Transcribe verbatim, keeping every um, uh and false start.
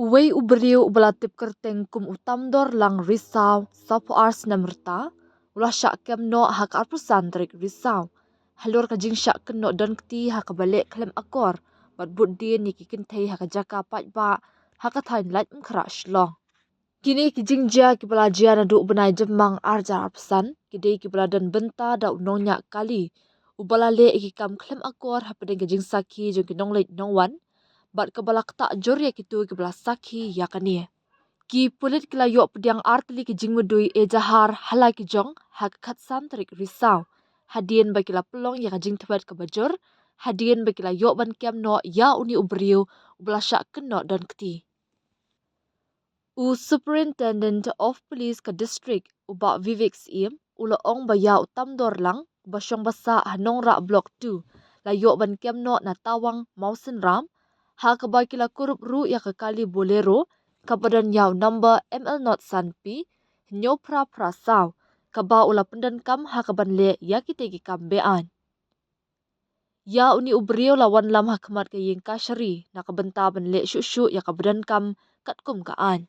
Uwei u briew uba la tip kyrteng kum u Tamdor Lang Risaw, sawphew ar snem rta, u la shah kem noh ha ka arphew san tarik Risaw halor ka jingshah kynnoh don kti ha kaba leh khlem akor bad bud dien ïa ki kynthei ha ka jaka paidbah ha ka thaiñ Laitumkhrah, Shillong. Kine ki jingjia kiba la jia naduh u bnai Jymmang ar hajar arphew san ki dei kiba la don bynta da u nongñiah kali uba la leh ïa ki kam khlem akor hapdeng ka jingsakhi jong ki nongleit nongwan bad kaba la ktah jur ïa kito kiba la sakhi ïa kane. Ki pulit ki la ïoh pdiang ar tylli ki jingmudui ejahar ha la ki jong ha ka khatsan tarik Risaw, hadien ba ki la pynlong ïa ka jingthwet kaba jur, hadien ba ki la ïoh ban kem noh ïa une u briew uba la shah kynnoh don kti. U Superintendent of Police ka district, u Bah Vivek Syiem, u la ong ba ïa u Tamdor Lang, ba shong ba sah ha Nongrah Block two, la ïoh ban kem noh na Tawang Mawsynram, ha kaba ki la kurup ruh ïa ka kali Bolero kaba don ïa u number M L not san P hynñiew phra phra saw, kaba u la pyndonkam ha kaban leh ïa kitei ki kam be-aiñ. Ïa une u briew la wanlam ha khmat ka ïing kashari na ka bynta ban leh shuh shuh ïa kaba donkam katkum ka aiñ.